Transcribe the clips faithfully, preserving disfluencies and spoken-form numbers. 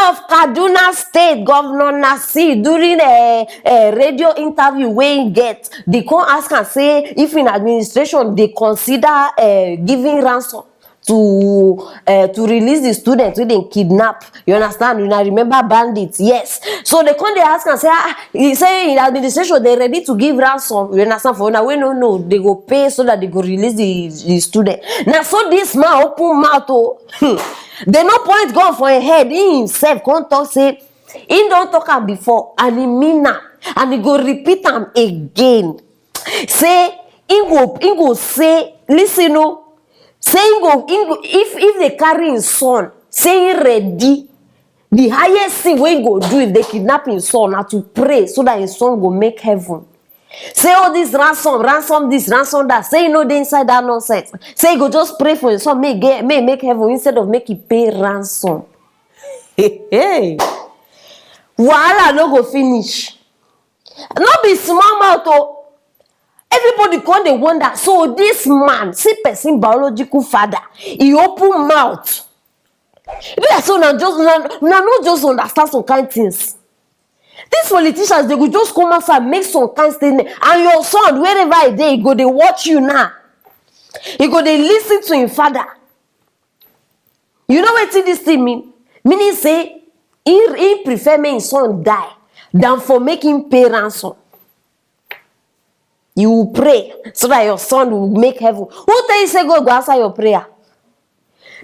Of Kaduna State, Governor Nasir, during a, a radio interview wey im get, dey come ask am say if im administration dey consider uh, giving ransom to uh, to release the students wey dem kidnap. You understand? Una remember bandits? Yes. So they come dey ask am say, ah, he say im administration dey ready to give ransom. You understand? For una wey no know, they go pay so that they go release the the student. Na so this man open mouth o. They no point gun for im head. He himself come talk say he don talk am before and he mean am and he go repeat am again. Say he go he go say, listen o, say he go he go if if they carry him son, say he ready. The highest thing wey he go do if they kidnap him son na to pray so that him son go make heaven. Say all this ransom, ransom this, ransom that. Say he no dey inside that nonsense. Say he go just pray for him son, make get make make heaven instead of make he pay ransom. Hey, wahala no go finish. No be small mouth o. Everybody come dey wonder. So this man, see person biological father, he open mouth. E be like so na just na na no just understand some kind things. These politicians, they go just come outside make some kind statement, and your son, wherever he dey, he go dey watch you now. He go dey listen to him father. You know wetin this thing mean? Meaning say he he prefer make him son die than for make him pay ransom. You will pray so that your son will make heaven. Who tell you say God go answer your prayer?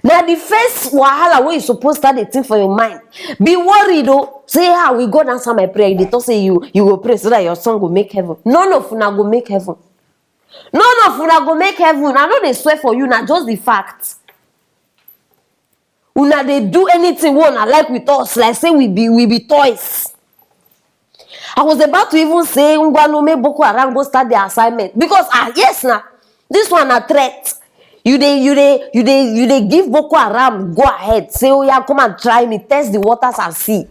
Now the first wahala wey you suppose start dey think for your mind. Be worried o. Say, ah, will God answer my prayer? You dey talk say you you go pray so that your son go make heaven. None of una go make heaven. None of una go make heaven. I no dey swear for you, na just the fact. Una dey do anything wey una like with us like say we be we be toys. I was about to even say, ngwanu, make Boko Haram go start their assignment, because ah yes na, this one na threat. You dey you dey you dey you dey give Boko Haram go ahead, say, oya, come and try me, test the waters and see.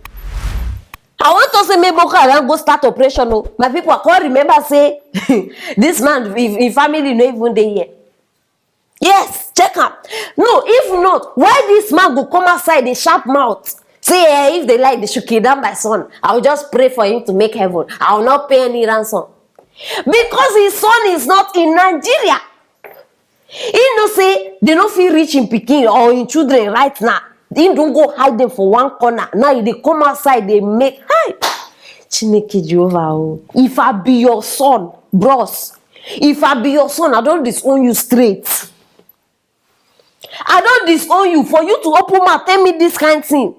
I wan talk say make Boko Haram go start operation o. My people, I come remember say this man, him family no even dey here. Yes, check am. No, if not, why this man go come outside dey sharp mouth? Say, eh, if they like, they should kidnap my son. I will just pray for him to make heaven. I will not pay any ransom. Because his son is not in Nigeria. He know say they no fit reach him pikin or him children right now. He don go hide them for one corner. Now he dey come outside, dey make, hi! Chineke Jehovah o. If I be your son, bros, if I be your son, I don disown you straight. I don disown you for you to open mouth tell me this kind thing.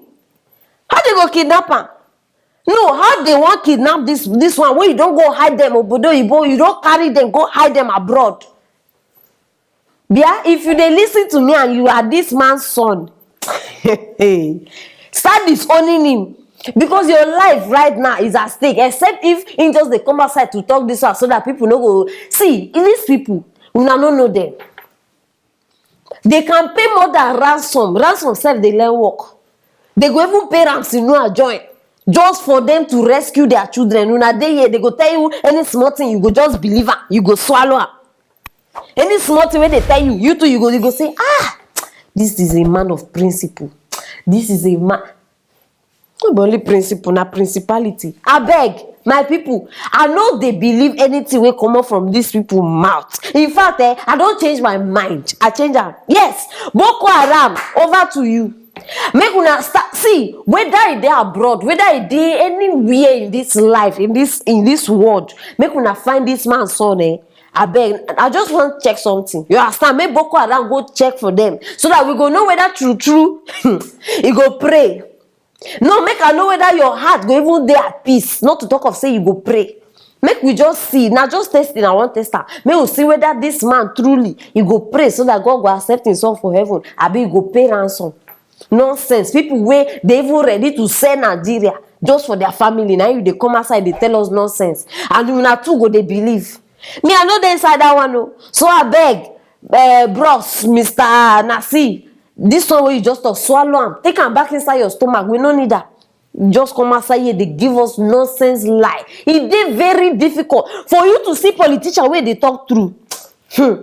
How they go kidnap am? No, how they wan kidnap this this one wey you don go hide them obodo oyibo, you don carry them go hide them abroad? Bia, if you dey listen to me and you are this man's son, start disowning him, because your life right now is at stake, except if he just dey come outside to talk this one so that people no go see. These people, una no know them. They can pay more than ransom. Ransom sef dey learn work. They go even pay ransom, no join, just for them to rescue their children. Una dey here, they go tell you any small thing, you go just believe am, you go swallow am. Any small thing wey they tell you, you too, you go you go say, ah, this is a man of principle. This is a man. No be only principle, na principality. Abeg, my people, I no dey believe anything wey comot from these people mouth. In fact, eh, I don change my mind. I change am. Yes, Boko Haram, over to you. Make una start see whether e dey abroad, whether e dey anywhere in this life, in this in this world. Make una find this man son, eh. Abeg, I just wan check something. You understand? Make Boko Haram go check for them so that we go know whether true true e go pray. No, make I know whether your heart go even dey at peace, not to talk of say you go pray. Make we just see. Now just test it. I wan test am. Make we see whether this man truly he go pray so that God go accept him son for heaven, abi he go pay ransom. Nonsense. People wey dey even ready to sell Nigeria just for their family, na you dey come outside dey tell us nonsense, and una too go dey believe. Me, I no dey inside that one o. So abeg, eh, bros, Mister Nasi, this one wey you just talk, swallow am, take am back inside your stomach. We no need am. Just come outside here dey give us nonsense lie. E dey very difficult for you to see politician wey dey talk true. Hmm.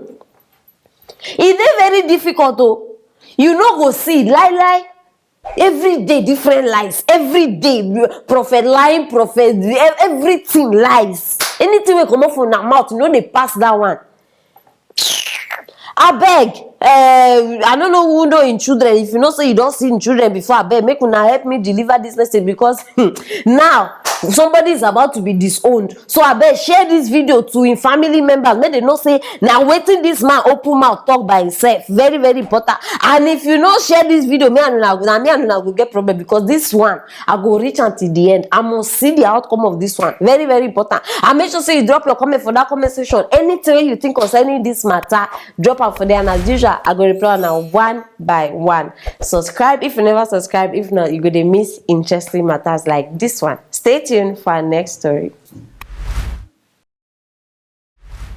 E dey very difficult o. You no go see lie lie. Every day different lies, every day prophet lying, prophet, ev- everything lies. Anything wey comot from na mouth, you no dey pass that one. Abeg, uh, I no know who know im children. If you know say you don see im children before, abeg make una help me deliver this message, because now somebody is about to be disowned. So abeg, share this video to im family members, make dem know say na wetin this man open mouth talk by himself. Very, very important. And if you no share this video, me and una, na me and una go get problem, because this one, I go reach am till the end. I must see the outcome of this one. Very, very important. And make sure say you drop your comment for that comment section. Anything wey you think concerning this matter, drop am for there. And as usual, I go reply una one by one. Subscribe if you never subscribe. If not, you go dey miss interesting matters like this one. Stay tuned for our next story.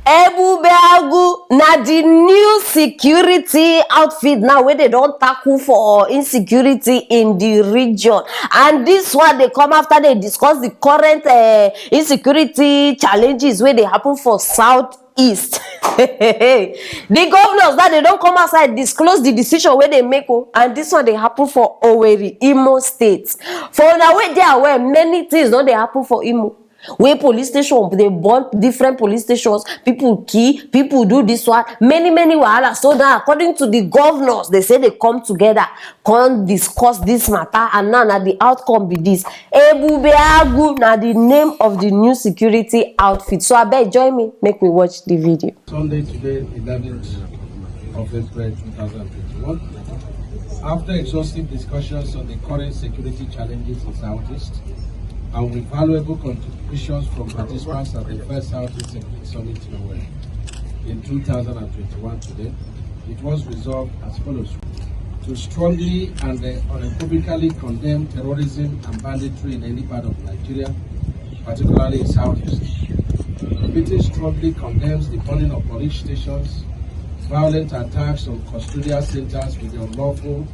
Ebube Agu na the new security outfit now wey dey don tackle for insecurity in the region. And this one dey come after they discuss the current uh, insecurity challenges wey dey happen for South East. The governors now, they don come outside disclose the decision wey they make o, and this one dey happen for Owerri, Imo State. For una wey dey aware, many things don dey happen for Imo, wey police station dey burn, different police stations, people kill, people do this one, many, many wahala. So now, according to the governors, they say they come together, come discuss this matter, and now na the outcome be this. Ebube Agu na the name of the new security outfit. So abeg, join me, make we watch the video. Sunday today, eleventh of April two thousand twenty-one. After exhaustive discussions on the current security challenges in Southeast and with valuable contributions from participants at the first Southeast Security Summit in Owerri in two thousand twenty-one today, it was resolved as follows: to strongly and uh, unequivocally condemn terrorism and banditry in any part of Nigeria, particularly in Southeast. The meeting strongly condemns the burning of police stations, violent attacks on custodial centers with the unlawful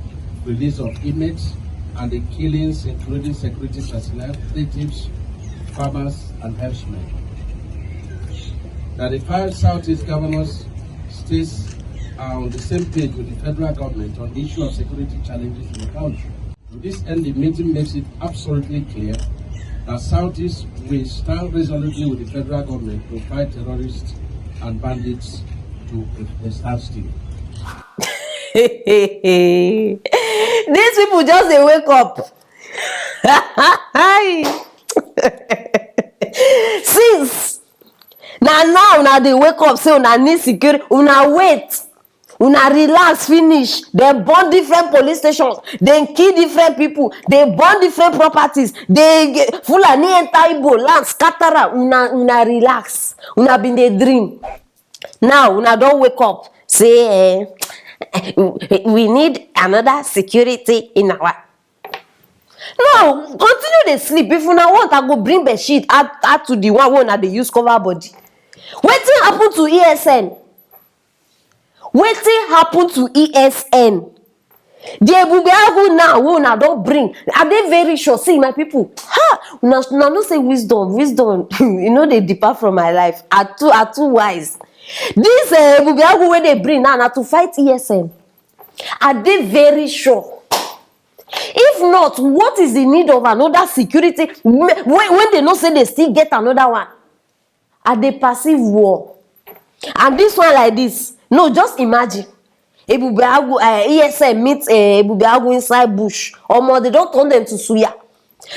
release of inmates, and the killings, including security personnel, plaintiffs, farmers, and herdsmen. That the five Southeast governors states are on the same page with the federal government on the issue of security challenges in the country. To this end, the meeting makes it absolutely clear that Southeast will stand resolutely with the federal government to fight terrorists and bandits to a standstill. These people just dey wake up. Since na now una dey wake up say una need security, una wait, una relax finish, dem burn different police stations, dem kill different people, dem burn different properties, dem Fulani enter Igbo land, scatter am. Una, una relax, una bin dey dream. Now una don wake up say eh, we need another security in our No, continue dey sleep. If una want, I go bring bedsheet add, add to the one wey una dey use cover body. Wetin happen to E S N? Wetin happen to E S N? The Ebube Agu now wey una don bring, I dey very sure. See, my people, ha, una, una know say wisdom, wisdom, e no dey depart from my life. I too, I too wise. This uh, Ebube Agu wey dey bring now na to fight E S N. I dey very sure. If not, what is the need of another security when, when they know say they still get another one? I dey perceive war. And this one like this, no, just imagine. Ebube Agu, uh, E S N meet uh, Ebube Agu inside bush. Omo, they don turn them to suya.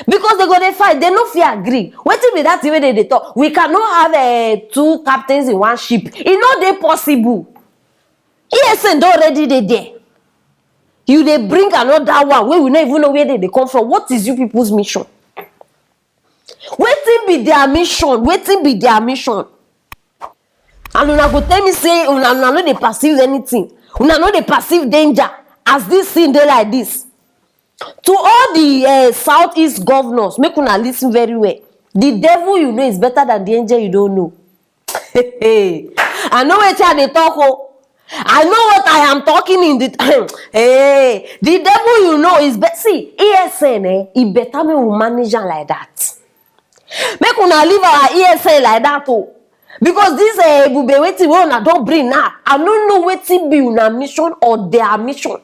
Because they go dey fight, they no fit agree. Wetin be that thing wey they dey talk? We cannot have uh, two captains in one ship. E no dey possible. E S N don already dey there. You dey bring another one wey we no even know where they dey come from. What is you people's mission? Wetin be their mission? Wetin be their mission? And una go tell me say una, una no dey perceive anything. Una no dey perceive danger as this thing dey like this. To all the uh, Southeast governors, make una listen very well. The devil you know is better than the angel you don't know. I know wetin I dey talk o. I know what I am talking in the hey, the devil you know is be see E S N eh, e better make we manage am like that. Make una leave our E S N like that o. Because this eh, Ebube wetin wey una don bring now, I no know wetin be una mission or their mission.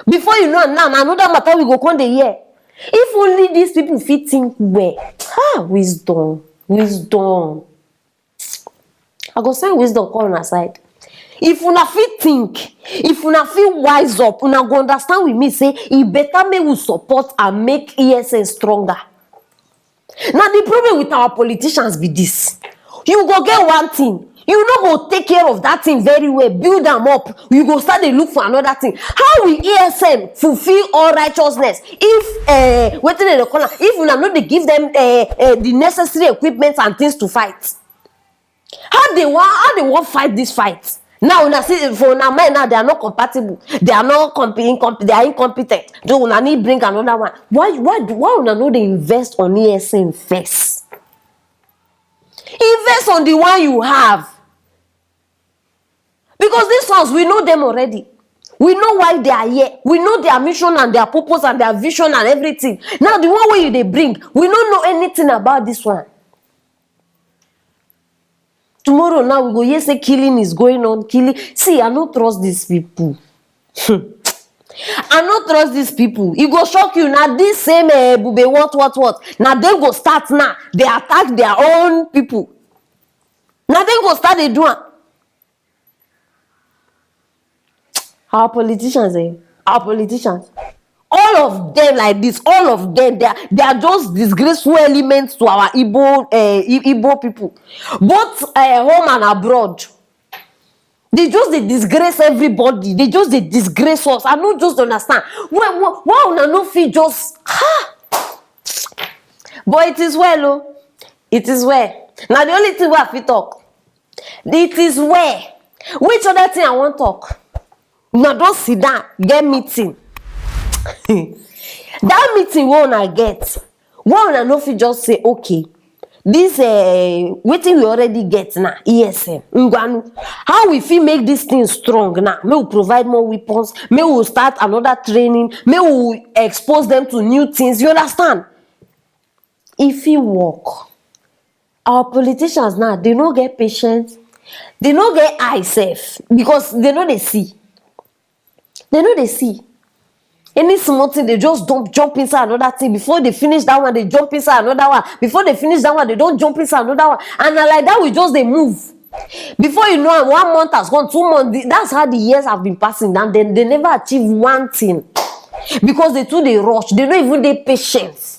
Before you know am now, na another matter we go come dey hear. If only these people fit think well. Ah, wisdom, wisdom. I go send wisdom come una side. If una fit think, if una fit wise up, una go understand with me say e better make we support and make E S N stronger. Na the problem with our politicians be this. You go get one thing, you no go take care of that thing very well, build am up, you go start dey look for another thing. How will E S N fulfill all righteousness if, uh, wetin dem dey call am, if una no dey give them, uh, uh, the necessary equipment and things to fight? How they wan, how they wan fight this fight? Now una see, for una mind now, they are not compatible, they are not comp incomp they are incompetent. So una need bring another one. Why why why una no dey invest on E S N first? Invest on the one you have, because these ones, we know them already. We know why they are here. We know their mission and their purpose and their vision and everything. Now the one wey you dey bring, we no know anything about this one. Tomorrow now we go hear say killing is going on, killing. See, I no trust these people. I no trust these people. E go shock you. Na this same, eh, Ebube what what what. Na dem go start now. They attack their own people. Na dem go start dey do am. Our politicians, eh? Our politicians. All of them like this, all of them, they are, they are just disgraceful elements to our Igbo, eh, I- Igbo people. Both, eh, home and abroad. They just dey disgrace everybody. They just dey disgrace us. I no just understand. Why, why, why una no fit just, ha? But it is well, oh. It is well. Na the only thing wey I fit talk. It is well. Which other thing I wan talk? Una don sit down, get meeting. That meeting wey una get, why una no fit just say, okay, this, eh, wetin we already get now, E S N, ngwanu, how we fit make this thing strong now? Make we provide more weapons, make we start another training, make we expose them to new things. You understand? E fit work. Our politicians now, they no get patience, they no get eye sef, because they no dey see. They no dey see. Any small thing, they just don't jump inside another thing. Before they finish that one, they jump inside another one. Before they finish that one, they don't jump inside another one. And na like that we just dey move. Before you know am, one month has gone, two months. The- That's how the years have been passing, and then they never achieve one thing, because they too dey rush. They no even dey patient.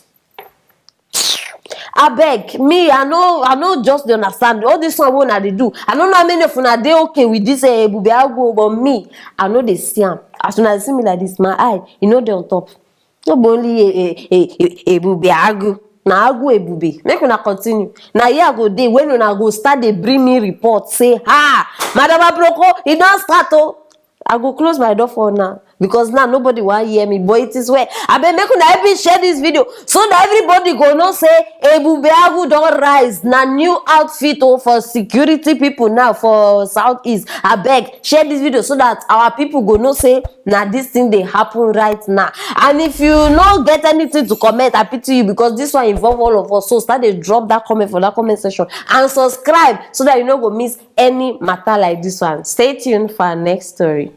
Abeg, me, I no, I no just dey understand all this one wey una dey do. I no know how many of una dey okay with this, eh, Ebube Agu, but me, I no dey see am. As una see me like this, my eye, e no dey on top. No be only, eh, eh, eh, eh, Ebube Agu, na Agu Ebube. Make una continue. Na here I go dey when una go start dey bring me report say, "Ha, Madam Aproko, e don start o." I go close my door for now, because now nobody wan hear me, but it is well. Abeg, make una help me share this video so that everybody go know say Ebube Agu don rise. Na new outfit o for security people now for Southeast. Abeg, share this video so that our people go know say na this thing dey happen right now. And if you no get anything to comment, I pity you, because this one involve all of us. So start dey drop that comment for that comment section and subscribe so that you no go miss any matter like this one. Stay tuned for our next story.